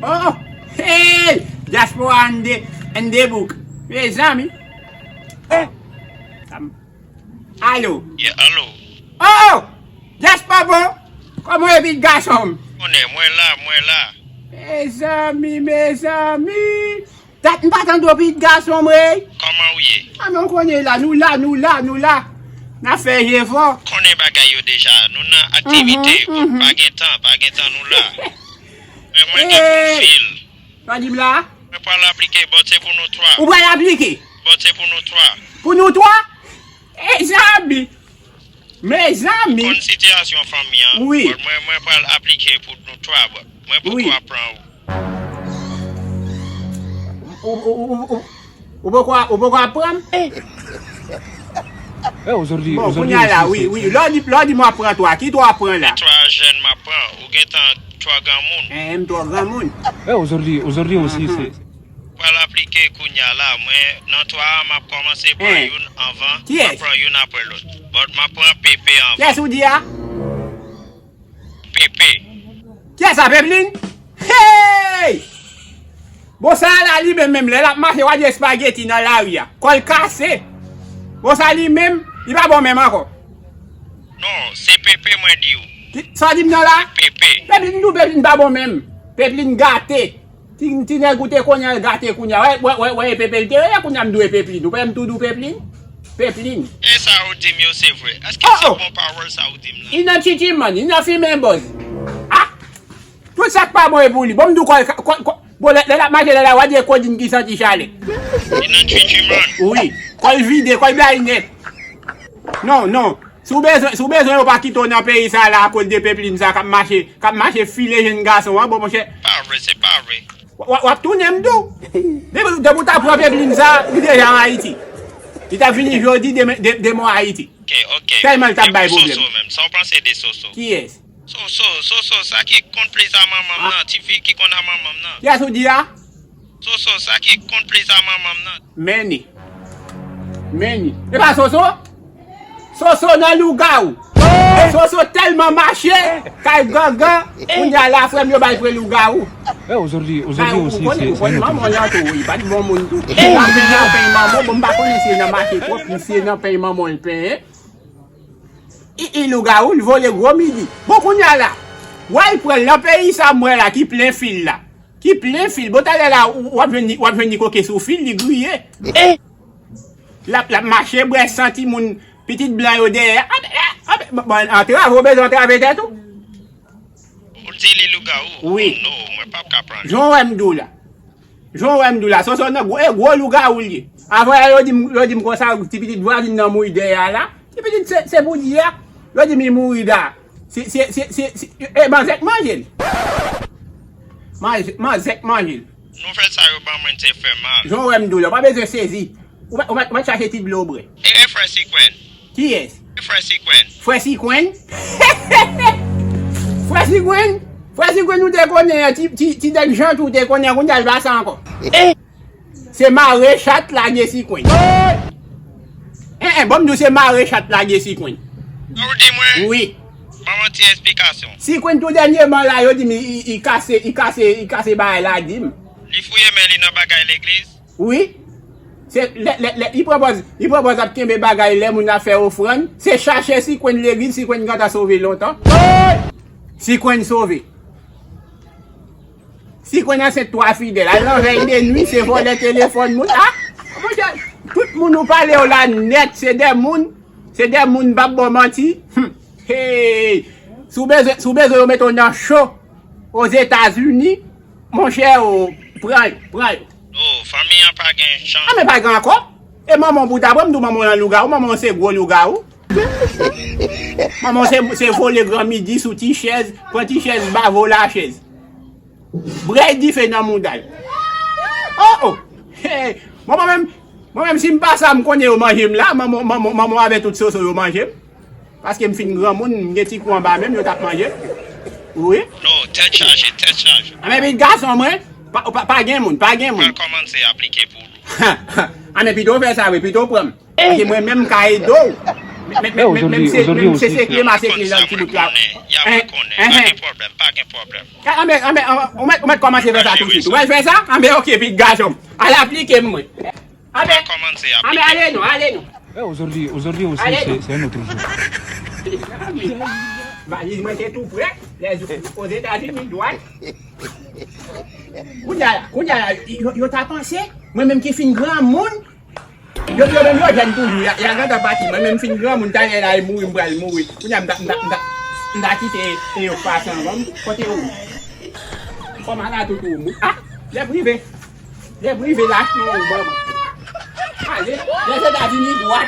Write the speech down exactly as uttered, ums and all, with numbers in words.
Oh, oh. Hey, dyaspora an de, an de bouk. Mezanmi. Eh. Alo. Yeah, alo. Oh, oh. Dyaspora bon. Kòman w ye, pitit gason m? Konnen, mwen la, mwen la. Mezanmi, mezanmi. Dat m pa tande w, pitit gason m, ey. Kòman w ye? A, men w konnen la, nou la, nou la, nou la. N ap fè jefò. Konnen bagay yo deja. Nou nan aktivite. Mhm, mhm. Pa gen tan, pa gen tan, nou la. Men mwen gen pwofil. Sa di m la? Mwen pral aplike, but se pou nou twa. Ou pral aplike? But se pou nou twa. Pou nou twa? Mezanmi. Mezanmi. Konn sitiyasyon fanmi an. Wi. But mwen, mwen pral aplike pou nou twa, but mwen poko ap pran ou. Ou, ou, ou, ou, ou poko, ou poko ap pran m? Eh, ozordi, bon, ozordi kounye a la, wi, wi. Lè w di, lè w di m w ap pran twa, ki twa w ap pran la? Se twa jèn m ap pran. Ou gentan twa granmoun. Eh, m twa granmoun. Eh, ozordi, ozordi osi, se. Pral aplike kounye a la. Mwen, nan twa a, m ap kòmanse pran youn anvan. M ap pran youn apre lòt. But m ap pran Pepe anvan. Kiyès ou di a? Pepe. Kiyès sa, Peplin? Hey! Bon, sa a la, li menm, menm lè l ap mache, w a di espageti nan lari a. Kò l kase. Bon, sa li menm, li pa bon menm ankò. Non, se Pepe mwen di w. Ki, sa w di m nan la? Pepe. Peplin, nou, Peplin pa bon menm. Peplin gate. Ti, ti nèg ou te konnen l gate kounye a. Wè, wè, wè, wè, e Pepe l te ye, kounye a m di w e Peplin. Ou pa wè m tou di w Peplin? Peplin. E sa ou di m yo se vre. Èske se bon pawòl sa ou di m la? Li nan tchitchi man, li nan fimen bòz. Ah! Tout sa k pa bon e pou li. Bon, m di w kò, kò, kò, bon, lè, lè l ap mache, lè la, w a di e kodin ki santi chalè. Li nan tchitchi man. Wi. Kò l vide, kò l blayi nèt. Non, non. Si w bezwen, si w bezwen yo pa kite w nan peyi sa la akoz de Peplin sa k ap mache, k ap mache file jenn gason an, bon, monchè. Pa vre, se pa vre. W, w, w ap tounen m tou. Depi, depi w ta pran Peplin sa, li deja an Ayiti. Li ta vini jodi, demen, de, demen w Ayiti. Ok, ok. Tèlman l t ap bay pwoblèm. E pou Soso menm, sa w panse de Soso? Kiyès? Soso, Soso, sa ki konn plis a manman m nan, tifi ki konn a manman m nan. Kiyès ou di a? Soso, sa ki konn plis a manman m nan. Meni. Meni. E pa Soso? Soso nan lougawou. Soso tèlman mache, kay gangan, kounye a la frè m yo ba l pre lougawou. Eh, ozordi, ozordi osi, se, se manman l an tou, wi, pa t bon moun tou. L ap vin nan peny manman, bon, m pa konnen si e nan mache twòp, si e nan peny manman l penyen. I, i lougawou, l vole gwo midi. Bon, kounye a la, w al pran l nan peyi sa m wè la ki plen fil la. Ki plen fil. Bon, talè la, w, w ap jwenn li, w ap jwenn li koke sou fil, li griye. L ap, l ap mache, bwè san timoun, pitit blan yo dèyè. Antre, antre, bon, bon, antrave, w bezwen antrave tèt ou? Ou di li lougawou? Wi. Oh, non, mwen p ap ka pran li. Jan w wè m di w la. Jan w wè m di w la, Soso nan gwo, e gwo lougawou l ye. Avan yè yo di m, yo di m konsa, ti pitit vwazin nan mouri dèyè a la. Ti pitit se, se pou di a. Yo di m li mouri da. Se, se, se, se, se, e manzè k manje l. Manzè, manzè k manje l. Nouvèl sa yo ban mwen, se fè mal. Jan w wè m di w la, w pa bezwen sezi. Ou mèt, ou mèt, ou mèt chache ti dlo bwè. E, e frè Sikwen? Kiyès? E frè Sikwen? Frè Sikwen? Frè Sikwen? Frè Sikwen ou te konnen an, ti, ti, ti nèg janti ou te konnen an, kounye a l pa sa ankò. Se mare chat lage Sikwen. En, en, bon, m di w se mare chat lage Sikwen. Sa w di mwen? Wi. Ban mwen ti esplikasyon. Sikwen tou dènyèman la, yo di m, i, i, i kase, i kase, i kase bagay la, di m. Li fouye men li nan bagay legliz? Wi. Se, lè, lè, lè, li pran pòz, li pran pòz ap kenbe bagay lè moun ap fè ofrann. Se chache Sikwen legliz, Sikwen gentan sove lontan. Sikwen sove. Sikwen ansent twa fidèl. Al nan vèy de nwi, se vòlè telefòn moun. Ah! Monchè, tout moun ou pale yo la nèt, se de moun, se de moun m p ap ba w manti. Hum. Hey! Si w bezwen, si w bezwen yo mete w nan cho Ozetazini, monchè, o, pran yo, pran yo. Oh, fanmi an pa gen chans. Ah, men pa gen ankò. E manman w pou ta pran, m di w manman w nan lougawou, manman w se gwo lougawou. Manman w se, se vole gran midi sou ti chèz, pran ti chèz ba vo lachèz. Brèy dife nan mouda l. Oh, oh. Hey, mwen, mwen menm, mwen menm, si m pa sa, m konnen yo manje m la, manman, manman, manman avè tout Soso yo manje m. Paske m fin granmoun, m gen ti kou anba men m, yo t ap manje m. Wi. Non, tèt chaje, tèt chaje. A, men pitit gason mwen, pa, pa, pa gen moun, pa gen moun. Pral kòmanse aplike pou ou. A, men pito w fè sa vre, pito w pran m. Paske mwen menm, m ka ede w. Men, men, men, men, se, men se sekre, ma sekre jan ti bout la. Y ap rekonnen, y ap rekonnen. Pa gen pwoblèm, pa gen pwoblèm. Anben, anben, ou mèt, ou mèt kòmanse fè sa tousuit. Ou mèt fè sa? Anben, oke, pitit gason m. Al aplike m, mwen. Anben, anben, ale non, ale non. Eh, aujourd'hui, aujourd'hui aussi, c'est, c'est un autre jour. Valiz mwen te tou prè. Les, aux États-Unis, dwat. Kounye a la, kounye a la, yo, yo ta panse, mwen menm ki fin granmoun, yo, yo menm yo jèn toujou, y a, y a gentan pati, mwen menm fin granmoun, talè la, e mouri, m pral mouri. Kounye a, m ta, m ta, m ta, m ta kite e yo pase anvan m, kote ou? Kòman la tout ou? Ah, lè prive. Lè prive, lach non ou ban mwen. Ale, Lèzetazini dwat.